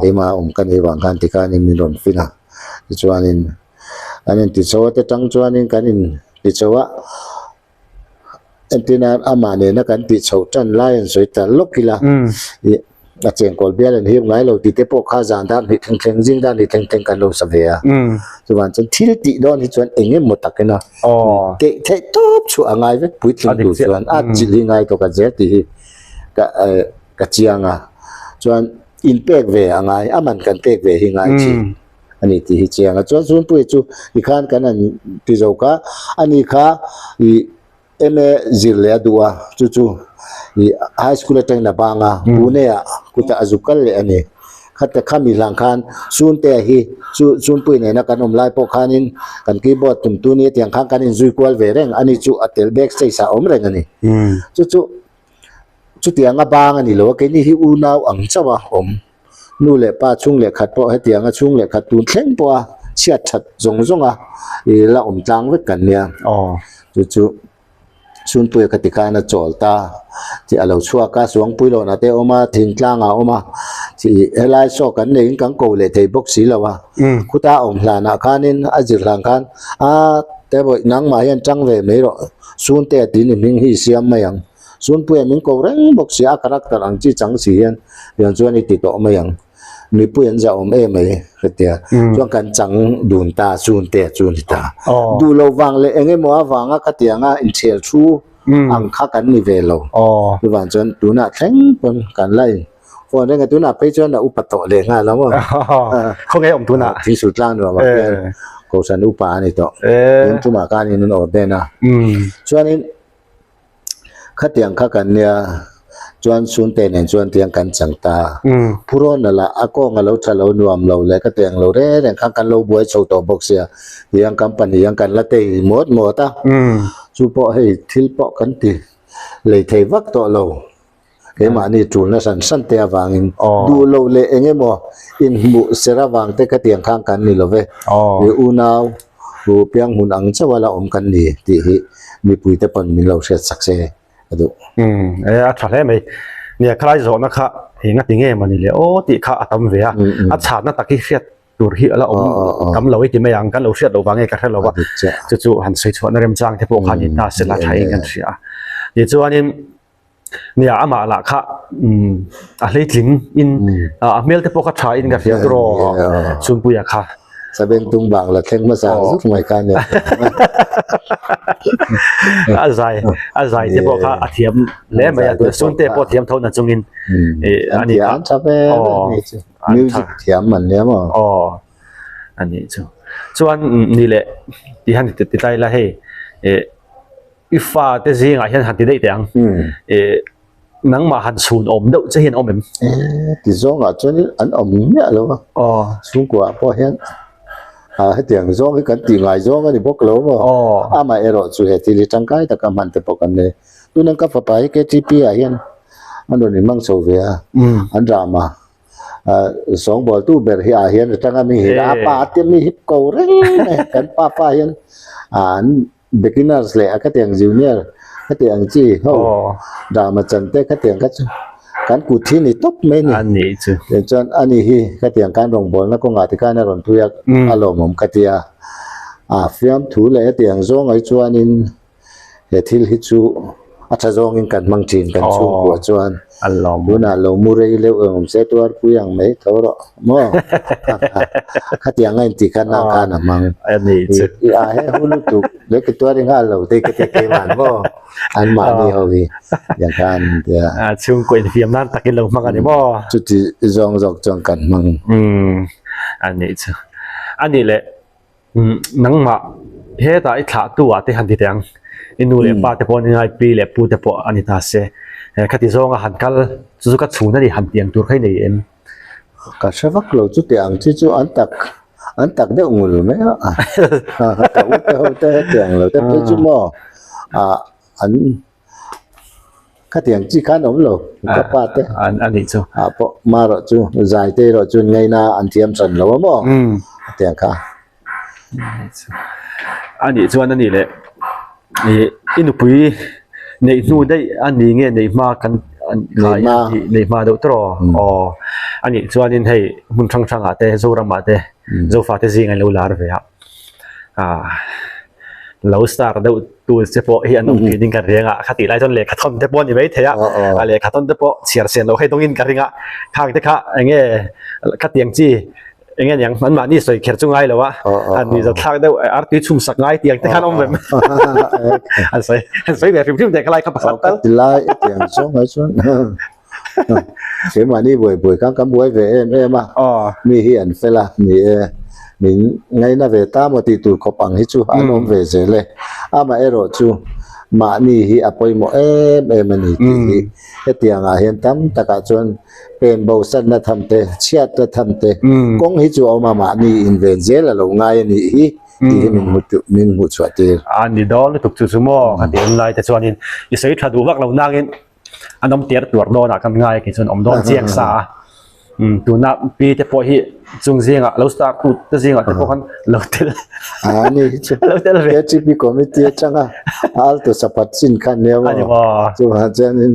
keimah awm ka nei vang khan tikhanin min rawn fin a, tichuanin an inti chho a te tang chuanin kan inti chho a, Entir nan amah nena kan tih chhoh tan lai an sawi ta lawk ila ih a chengkawl bial an hip ngai lo tih te pawh kha zan dar hnih thleng thleng zing dar hnih thleng thleng kan lo sa ve a chuvang chuan thil tih dawn hi chuan eng emaw takin a theih theih tawp chhuah a ngai vek puitling tur chuan a chilh hi ngai tawk a zel tih hi ka ka chiang a chuan inpek ve a ngai a man kan pek ve hi ngai thin. A ni tih hi chiang a. Chuan Sunpuia chu tikhan kan han ti zo kha, ani kha ih MA zir leh a duh a, chu chu ih high school atangin a bang a, Pune ah kutah a zuk kal leh a ni. Khata khami hlang khan Suntea hi chu Sunpuia nena kan awm lai pawh khanin kan keyboard tum tu nia tiang khan kan inzui kual ve reng, ani chu a tel backstage ah a awm reng a ni. Chu chu chutiang a bang a ni lo a, keini hi unau ang chauh a awm. Nu leh pa chhung leh khat pawh hetianga chhung leh khat tun thleng pawha chhiat that zawng zawnga ih la awm tlang vek kan nia. Chu chu Chhunpuia kha tikhan a chawl ta tih a lo chhuak a, Suangpui lohna te a awm a, Thingtlangah a awm a, tih helai saw kan neiin kan ko leh thei bawk si lo a. Khuta a awm hlanah khanin a zir hlan khan a tebawih nangmah hian tang ve mai rawh, Chhuntea tiin i hming hi i siam mai ang. Sunpuia min ko reng bawk si a, character ang chi chang si hian pian chuan i ti tawh mai ang. Mipui an zahawm em mai hetia. Chuan kan chang dun ta, Suntea chu ni ta. Duh lo vang leh eng emaw avanga khatianga inchhel thu ang kha kan ni ve lo. Chuvang chuan tunah thleng pawn kan la in phone reng a, tunah phei chuan a upa tawh leh nghal ang aw. Khawnge awm tunah? Thingsul tlang nuamah khian Kohhran upa a ni tawh. Tun tumah khan in an ordain a. Chuanin. Khatiang kha kan nia chuan Sunte nen chuan tiang kan chang ta. Phurawna lah a kawng a lo tha lo nuam lo leh ka tiang lo reng reng khan kan lo buai chho tawh bawk sia tiang company ang kan la tei muat muat a. Chu pawh hei thil pawh kan ti lei thei vak tawh lo. Keimahni tulna hran hran te avangin duh loh leh eng emaw inhmuh ser avang te khatiang khan kan ni lo ve. I unau u piang hmun ang chauh a la awm kan ni tih hi mipui te pawn min lo hriat sak se a duh. Umm e a tha hle mai. Nia khalai zawhna kha eng a ti nge mawni le aw tih kha a tam ve a, a chhanna tak hi hriat tur hi a la awm tam lo i ti mai ang kan lo hriat loh vang nge ka hre lo va chu chu han sawi chhuahna remchang te pawh khan in ta se la tha in kan hria a. Tichuanin. Nia amah lah kha a hleitling in a hmel te pawh kha tha in ka hria turaw Chhunpuia kha. Sabeng tung bang la thleng hmasa ang zuk mai kha nia. A zai a zai te pawh kha a thiam hle mai a Sunte pawh thiam tho na chungin ani kha. An tha ve ani chu. Music thiam an nia maw. Aw ani chu. Chuan ni leh ti han ti tlai la hei I fate zingah hian han ti daih teh ang. Eh, nangmah han chhun awm deuh che hian awm em? Eh, ti zawngah chuan an awm miah lo a. Aw. Chhungkuaah pawh hian ah hetiang zawng hi kan tih ngai zawng a ni bawk lo maw? Aw. Amah erawh chu he thil hi tangkai taka hman te pawh kan nei. Tunan ka fapa hi KTP ah hian an rawn inhmang chho ve a, an ram a. Sawngbawl tu ber hi ah hian atanga mi hi a pa te mi hi ko reng mai kan pa pa hian an Beginners leh a khatiang junior khatiang chi ho drama chan te khatiang kha chu kan kut hi ni tawp mai a ni. A nih chu. Tichuan a ni hi khatiang khan rawngbawlna kawngah te khan a rawn thui a, a lawmawm khatia a fiamthu leh hetiang zawng ai chuanin he thil hi chu a tha zawngin kan hmang thin kan chhungkua chuan. A lawm. Tunah lo mu rei leuh eng awm se tuarpui ang mai tho rawh maw? Khatiang a intih khan nang khan a hmang. A ni chu. I a he hu lutuk le ke tuar i nghal lo te ka ti keimah maw? An mahni ho hi yang khan an ti a. A chhungkaw infiam nan takin lo hmang a ni maw? Chuti zawng zawk chuan kan hmang. Umm a ni chu. A nih leh Nangmah hetah i thlah tu ah te han ti teh ang, i nu leh pa te pawh an ingai, pi leh pu te pawh a ni ta se, khati zawnga han kal chu chu ka chhun a ni han tiang tur kha i nei em? Ka hre vak lo chu teh ang chi chu an tak an tak deuh ngul mai a, ka u te ho te hetiang lo te phei chu maw ah an Khatiang chi khan awm lo ka pa te. An a nih chu. Ah pawh marawh chu zai te erawh chuan ngaina an thiam hran lo a maw? Khatiang kha. A nih chuan a nih leh ih i nupui neih hnu daih a ni nge neih hma kan neih hma deuh tawh aw a nih chuanin hei hmun hrang hrangah te Zoramah te Zofa te zing an lo lar ve a. Ah lo star deuh tu che pawh hi an awm thin in ka ring a kha tih lai chuan lehkha thawn te pawh a ni mai thei a a lehkha thawn te pawh chhiar sen loh hei dawngin ka ring a khang te kha eng nge khatiang chi eng nge niang an mahni sawi kher chu ngai lo a an ni zat thlak deuh artui chhum sak ngai tiang te khan awm ve an sawi an sawi ve hrim hrim te kha lai kha pakhat tal tilai tiang zawng ai chuan Keimahni buai buai khan kan buai ve em em a, mi hi an fel a, ni e, min ngaina ve ta maw tih tur khawp ang hi chu an awm ve zel e. Amaherawh chu mahni hi a pawimawh em em a ni tih hi hetiangah hian tam takah chuan pen bosanna tham te, chhiatna tham te, kawng hi chu a awm a, mahni inven zel a lo ngai a nih hi tih hi min hmu min hmuh chhuah tir. A ni dawn lutuk chu chu maw ka ti en lai te chuanin i sawi tha duh vak lo nangin an awm tir tuar dawn ah kan ngai kei chuan awm dawn chiang sa a umm tuna pi te pawh hi chung zingah lo star tu te zingah te pawh khan lo tel a ni hi chu lo tel ve KTP committee atanga alto sapat chin khan nia maw ani maw chuvang chuanin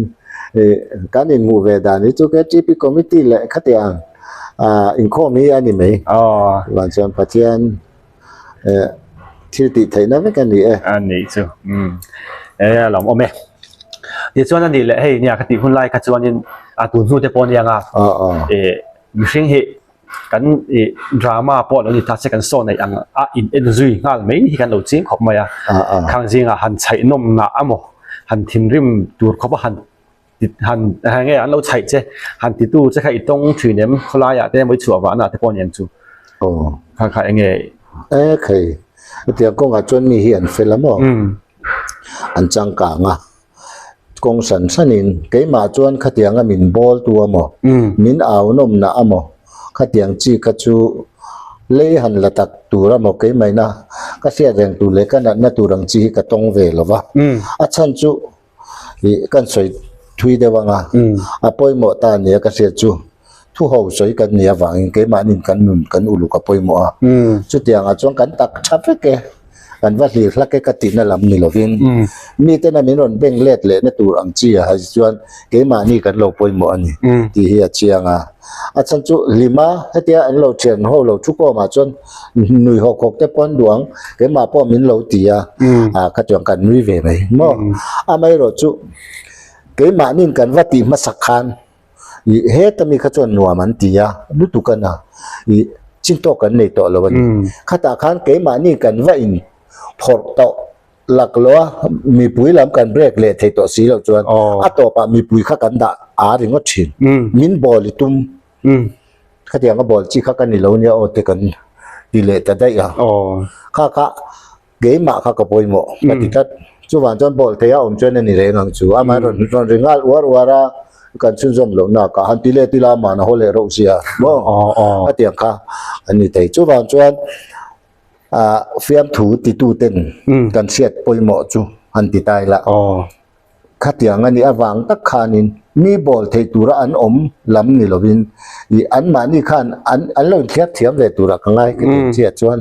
ih kan inhmuh ve dan hi chu KTP committee leh khatiang ah inkhawm hi a ni mai aw chuvang chuan Pathian eh thil tih theihna vek a ni e. A nih chu umm e a lawm awm e. Tichuan a nih leh hei nia ka tih hun lai kha chuanin a tun hnu te pawh a nia eh mihring hi kan ih drama pawh lo ni ta se kan saw neih ang a in en zui nghal mai hi kan lo ching khawp mai a. Khang zingah han chhaih nawm nah amaw han thinrim tur khawp a han Han nge an lo chhaih che han titu che kha i tawng thin em khawlaiah te mawi chhuah vahna te pawh a ni ang chu. Aw. Kha kha enge. E khei hetiang kawngah chuan mi hi an fel a maw? An changkang a kawng hran hranin keimah chuan khatianga min bawl tu a maw? Min au nawmna a maw? Khatiang chi kha chu lei han la tak tur a maw keimahina ka hriat reng tur leh ka natna tur ang chi hi ka tawng ve lo va. A chhan chu Ih kan sawi thui deuh ang a, a pawimawh ta nia ka hriat chu thu ho sawi kan nih avangin keimahnin kan nun kan uluk a pawimawh a, chutiangah chuan kan tak tha vek e, kan va hlir hlak e ka tihna lam ni lovin mitena min rawn beng let lehna tur ang chi ah hi chuan keimahni kan lo pawimawh a ni tih hi a chiang a, a chhan chu hlima hetia an lo thian ho lo thu kawmah chuan Nui hawk hawk te pawh an duh ang, keimah pawh min lo ti a, ah kha chuan kan nui ve mai maw? Amaherawh chu Keimahni'n kan va tih hmasak khan ih heta mi kha chuan nuam an ti a, lutuk a na ih chin tawk kan nei tawh lo a ni. Khatah khan keimahni kan va in phawrh tawh lak lo a, mipui lam kan break leh thei tawh si loh chuan a tawpah mipui kha kan dah a ringawt thin. Min bawl i tum khatiang a bawl chi kha ka ni lo nia aw te kan ti leh ta daih a. Kha kha Keimah kha ka pawimawh ka ti tlat. Chuvang chuan bawlh theih a awm chuan a ni reng ang chu. Amah rawn rawn ri nghal uar uar a, kan chhunzawm loh nak a, han ti let ila amah na haw leh reuh sia maw? Khatiang kha an ni thei. Chuvang chuan ah fiamthu tituten kan hriat pawimawh chu han ti ta ila. Khatiang a nih avang tak khanin mi bawl theih tura an awm lam ni lovin ih anmahni khan an an lo inthliak thiam ve turah ka ngai ka tih chiah chuan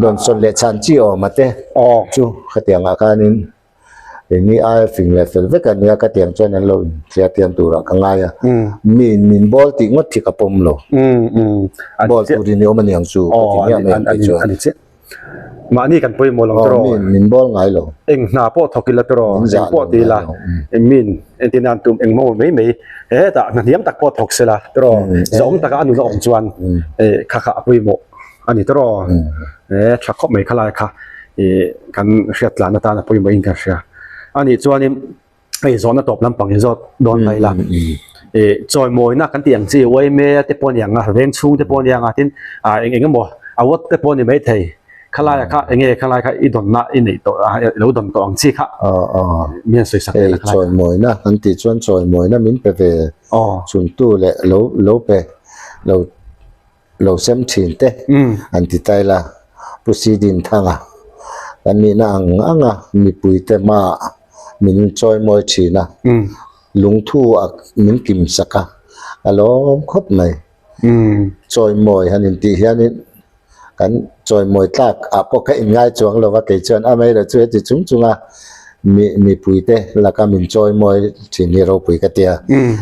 dawnsawn leh chhan chi awm a te chu khatiangah khanin engni aia fing leh fel vek a nia khatiang chuan an lo inthliak thiam turah ka ngai a mi in min bawl tih ngawt hi ka pawm lo bawl turin i awm a niang chu ka ti miah mai ang kei chuan. Mahni kan pawimawh lo tawh. Min min bawl ngai lo. Eng hna pawh thawk ila tawh, eng pawh ti ila, eng min entir nan tum eng maw mai mai hetah hna hniam tak pawh thawk sela tawh, zahawm taka a nun a awm chuan kha kha a pawimawh a ni tawh. E tha khawp mai khalai kha kan hriat tlan atan a pawimawh in ka hria. Anih chuanin hei zawhna tawp lampang hi zawt dawn mai ila ih chawimawina kan tih ang chi yma te pawh a ni ang a veng chhung te pawh a ni ang a tin ah eng eng emaw award te pawh a ni maithei khalai ah kha eng nge khalai kha i dawnna i neih tawh a i lo dawn tawh ang chi kha mi an sawi sak hei chawimawina kan tih chuan chawimawina min pe ve chhuntu leh lo lo pe lo lo sem thin te an ti ta ila Pu Sidinthanga kan nihna ang ang a mipui te hmaah min chawimawi thin a, lungthu a min kim sak a, a lawm khawp mai. Chawimawi han intih hianin kan chawimawi tlak ah pawh ka inngai chuang lo va, kei chuan amaherawh chu heti chung chung a mi mipui te laka min chawimawi thin hi ropui ka ti a,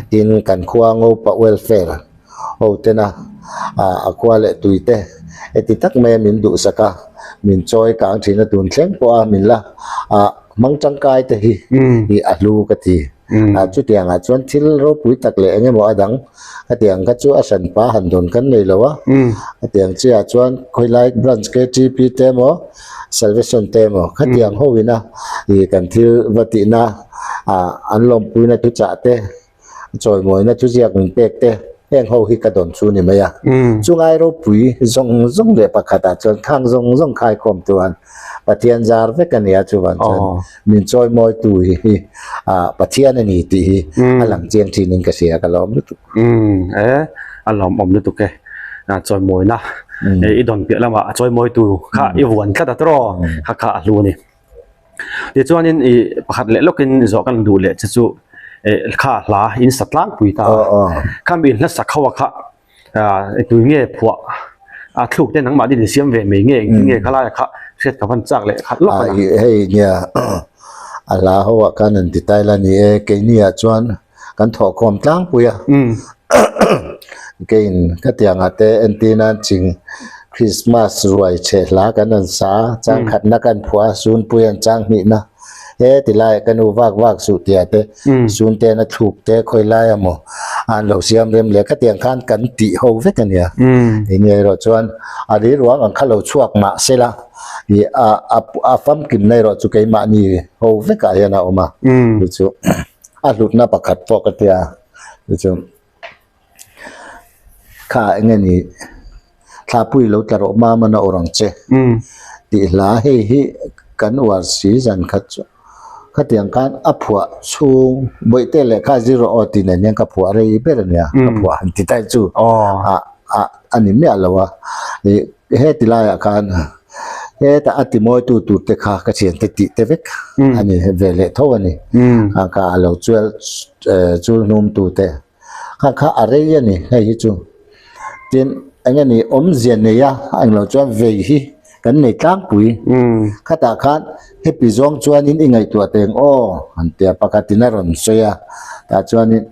tin kan khua Ngopa welfare ho tena a khua leh tui te heti tak maia min duhsak a, min chawi kang thin a tun thleng pawh a min la ah hmang tangkai te hi hi a hlu ka ti. Ah chutiang ah chuan thil ropui tak leh eng emaw a dang hetiang kha chu a hran pa han dawn kan nei lo a, hetiang chiah chuan khawilai branch KTP te emaw Salvation te emaw khatiang ho ina ih kan thil va tihna ah an lawmpuina thuchah te Chawimawina chu ziak min pek te, heng ho hi ka dawn chu ni mai a. Chungai ropui zawng zawng leh pakhatah chuan khang zawng zawng khaikhawm chuan Pathian zar vek a ni a, chuvan chuan min chawimawi tu hi Pathian a ni tih hi a lang chiang thinin ka hria, ka lawm lutuk. E, a lawmawm lutuk e. Chawimawina i dawn piah lamah a chawimawi tu kha i vuan tlat a tawh, kha kha a hlu a ni. Tichuanin ih pakhat leh lawkin zawh kan duh leh che chu eh kha hla in sa tlangpui ta a, khami in hla sak ho a kha ah tui nge phuah a thluk te nangmah din siam ve mai nge engtin nge khalai a kha hriat ka van chak leh khat lawk a. Hei nia a hla ho ah khan an ti tai la ni e keini ah chuan kan thawhkhawm tlangpui a keiin ka tiangah te entir nan ching Christmas ruai chhe hla kan rawn sa a chang khatna kan phuah a sunpui an chang hnihna he ti laiah ka nu vak vak suh tia te sun ten a thluk te khawi lai emaw an lo siam rem leh ka tiang khan kan tih ho vek a nia eng nge erawh chuan a riruang ang kha lo chhuak mah sela ih a a famkimna erawh chu keimahni ho vekah hian a awm a chu chu. A hlutna pakhat pawh ka tia chu chu kha eng nge ni thlapui lo tla rawh mam an a awrh ang che tih hla hei hi kan uar si zan khat chu khatiang khan a phuah chhung bawihte leh kha zir rawh aw tih nen hian ka phuah rei ber a nia ka phuah han ti tai chu ah ah a ni miah lo a ih heti laiah khan. Hetah a timawitu tur te kha ka thiante tih te vek a ni ve leh tho a ni. Kha kha a lo chual chul hnum tu te kha kha a rei a ni hei hi chu. Tin eng nge ni awmzia nei a englo chuan vei hi kan nei tlangpui. Khatah khan hepi zawng chuanin i ngaihtuah teng aw han tia pakhatin a rawn sawi a tah chuanin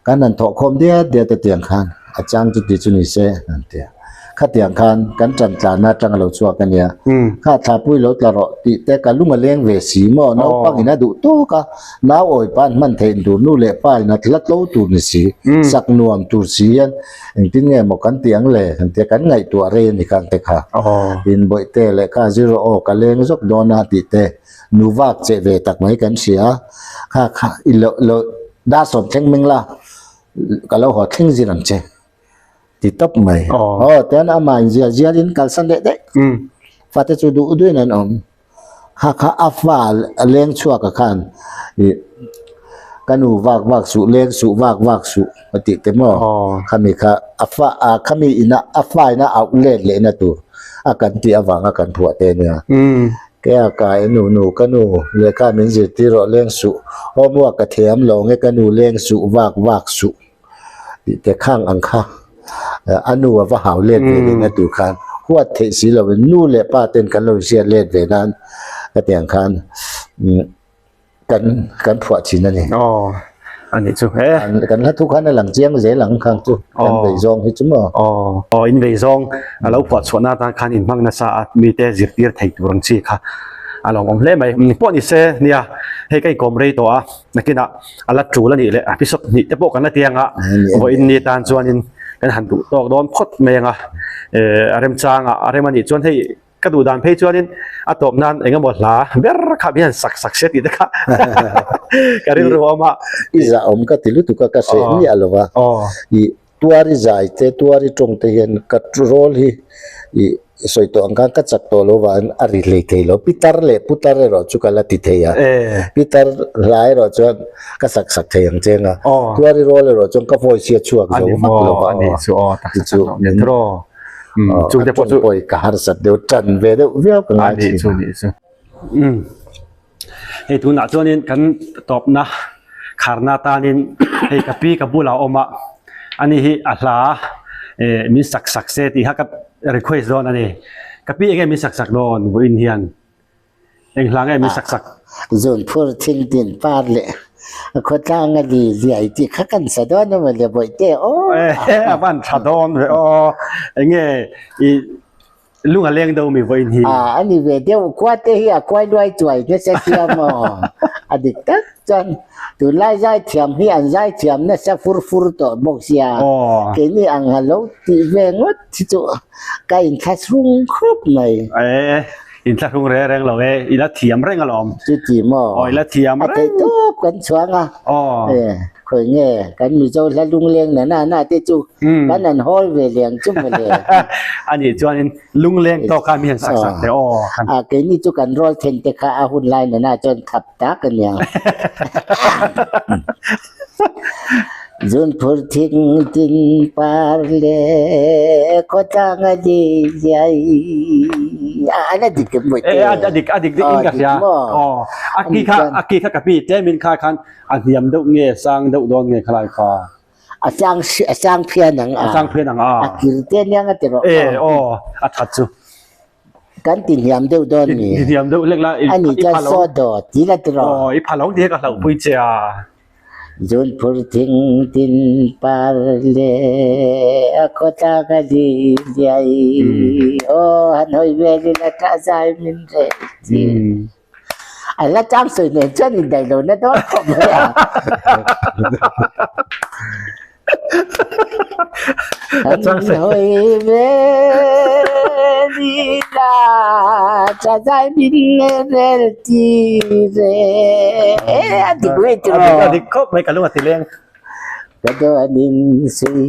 Kan han thawh khawm diat diat a tiang khan a chang chu ti chu ni se an ti a. Khatiang khan kan ṭan tlanna aṭang a lo chhuak a nia. Kha thlapui lo tla rawh tih te ka lung a leng ve si maw? Naupang in a duh tawk a, nau awi pa an hman theih tur nu leh pa in a hla tlo tur ni si, sak nuam tur si hian engtin nge maw kan ti ang le? Kan tia kan ngaihtuah rei a ni kang te kha. Tin Bawihte lehkha zir rawh aw ka leng zawk dawn a tih te nu vak cheh ve tak mai kan hria a, kha kha i lo lo dar sawm thleng meng la ka lo haw thleng zir ang che. Ti tawp mai. Aw tian amah in zial zial in kalsan leh daih. Fate chu duh duhin an awm. Kha kha a fa a leng chhuak a khan ih ka nu vak vak suh leng suh vak vak suh a tih te maw. Khami kha a fa a khami ina a fa ina auh let lehna tur a kan tih avanga kan phuah te nia. Kea ka e nu nu ka nu lehkha min zirtir rawh leng suh homework ka thiam lo nge ka nu leng suh vak vak suh. Tih te khang ang kha a nu a va hau let ve lehna tur khan huat theih si lovin nu leh pa ten kan lo inhriat let ve nan hetiang khan kan kan phuah thin a ni. Aw a nih chu e. Kan hla thu khan a lang chiang zel ang khang chu kan vei zawng hi chu maw. Aw aw in vei zawng a lo phuah chhuahna atan khan in hmang nasa a mite zirtir thei tur ang chi kha a lo awm hle mai. Pawh ni se nia hei ka inkawm rei tawh a nakinah a la tul a nih leh episode hnih te pawh kan la ti ang a vawiin ni tan chuanin kan han duh tawk dawn phawt mai ang a eh a remchanga a rem a nih chuan hei ka duh dan phei chuanin a tawp nan eng emaw hla ber kha hian sak sak se tih te kha ka rilru a awm a i zah awm ka ti lutuk a ka hreh miah lo va i Tuari zai te, tuari tawng te hian ka rawl hi ih sawi tawh ang khan ka chak tawh lo vangin a ri hlei thei lo. Pitar leh putar erawh chu ka la ti thei a, pitar hla erawh chuan ka sak sak thei ang cheng a, tuari rawl erawh chuan ka voice hi a chhuak zo vak lo va aw ti chu min a tawng pawh hi ka harsat deuh tan ve deuh viau ka ngai thin. Hei tunah chuanin kan tawpna kharna tanin hei ka pi ka bulah a awm a ani hi a hla eh min sak sak se tih kha ka request dawn a ni ka pi enge min sak sak dawn vawiin hian eng hla nge min sak sak. Zun phur thing tin par leh a khawtlang a li liai tih kha kan sa dawn a mawle bawihte aw. A van tha dawn ve aw enge i Lung a leng deuh mi vawiin hi. A ani ve deuh khua te hi a kuai luai chuai nasa sia maw? A dik tak chuan tunlai zaithiam hi an zaithiam nasa fur fur tawh bawk sia. Keini ang ha lo tih ve ngawt hi chu ka inthlahrung khawp mai. E, inthlahrung reng reng lo e, i la thiam reng alawm. Chuti maw? Aw, i la thiam reng. A theih tawp kan chhuang a. Aw. E. Khawi nge kan Mizo hla lungleng na na na te chu kan han hawl ve leng chu mawle. A nih chuanin lungleng tawk kha mi han sak sak teh aw. A keini chu kan rawl then te kha a hun lai na na chuan khap tak a nia. Zun phur thing tin par le khawtlang a li liai. A an a dik em mawih te. E a dik a dik dik in ka hria. Aw a ki kha a ki kha ka pi tlemin kha khan A hniam deuh nge sang deuh dawn nge khalai kha? A sang a sang phian ang a. A sang phian ang a. A kir te aniang a ti rawh. E aw a that chu. Kan ti hniam deuh dawn mi. Ti hniam deuh hlek la. A ni chuan saw daw ti la ti rawh. Aw i pha lo ti hi ka hlauh pui che a. Zun phur thing tin par le a khawtlang a li liai aw han hawi vel ila tah zai min reh chi. A la chang sawi nen chuan indaih lo na dawn khawp mai a. A chang sawi. Hawi ve ni la cha zai min le rel ti re. A dik ve ti A dik a dik khawp mai ka lung a ti leng. Ka dawn in sui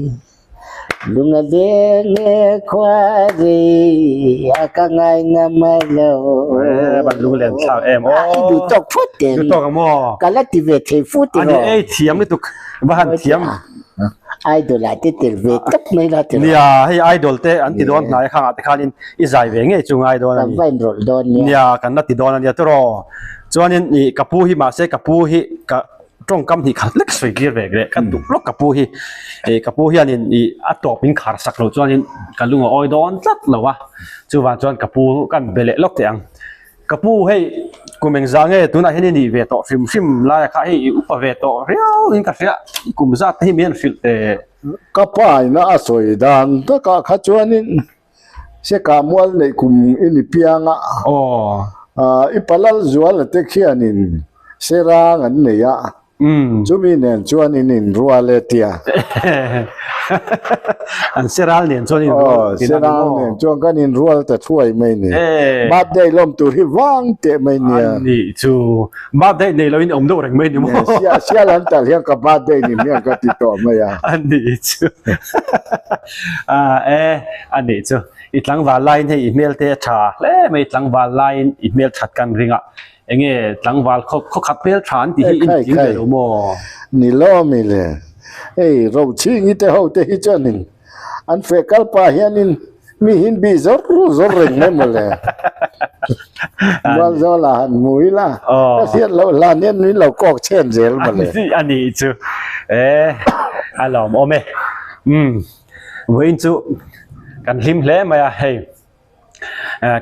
Lung a leng e khua rei a ka ngai ngam a lo. E ban lung len thlak em aw. I duh tawk phut em. Duh tawk ang maw. Ka la ti ve thei fu ti rawh. Ani ei thiam lutuk va han thiam. Idol ah te tel ve tawp mai la ti rawh. Nia hei idol te an ti dawn hnai khangah te khanin i zai ve ngei chu ngai dawn a ni. Kan va inrawlh dawn nia. Nia kan la ti dawn a nia tiraw. Chuanin i ka pu hi mahse ka pu hi ka tawngkam hnih khat lek sawi kir ve leh ka duh lawk ka pu hi ih ka pu hianin ih a tawp in khar sak loh chuanin ka lung a awi dawn tlat lo a chuvang chuan ka pu kan be leh lawk teh ang ka pu hei kum engzah nge tunah hian i nih ve tawh hrim hrim laia kha hei i upa ve tawh riau in ka hria kum zat te hi min han hrilh teh Ka pa ina a sawi dan takah kha chuanin. Seka mual neih kum i ni piang a. Aw. I palal zuala te khianin serang an nei a. Chumi nen chuan in inrual e tia. An seral nen chuan in rual tih na ni maw? Aw, seral nen chuan kan inrual ta thuai mai ni. Birthday lawm tur hi vang teh mai nia. An nih chu. Birthday nei loin awm deuh reng mai ni maw? Sial an tal hian ka birthday ni hmiang ka ti tawh mai a. An nih chu. E, an nih chu. I tlangval laiin hei i hmel te a tha hle mai tlangval laiin i hmel that kan ring a. Enge tlangval khaw khat hmel tha an tih hi in tling ve lo maw? Ni lo mi le. Hei Rochhingi te ho te hi chuanin an feh kal pah hianin mi hin bih zawr zawr reng mai maw le. Mualzawla han hmu ila ka hriat loh hlan hian min lo kawk chhen zel maw le. A nih chu e a lawmawm e. Umm vawiin chu kan hlim hle mai a hei.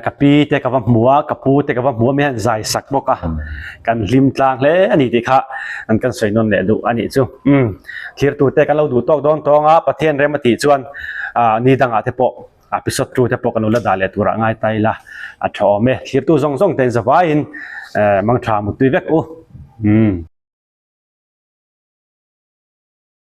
Ka pi te ka va hmu a, ka pu te ka va hmu a, mi hian zai sak bawk a, kan hlim tlang hle a ni tih kha an kan sawi nawn leh duh a nih chu. Umm, thirtu te kan lo duh tawk dawn tawng a, Pathian rem a tih chuan ah ni dangah te pawh a episode tu te pawh kan lo la dah leh turah ngai ta ila a tha awm e. Thirtu zawng zawng te in zavaiin eh mangtha muttui vek u. Umm.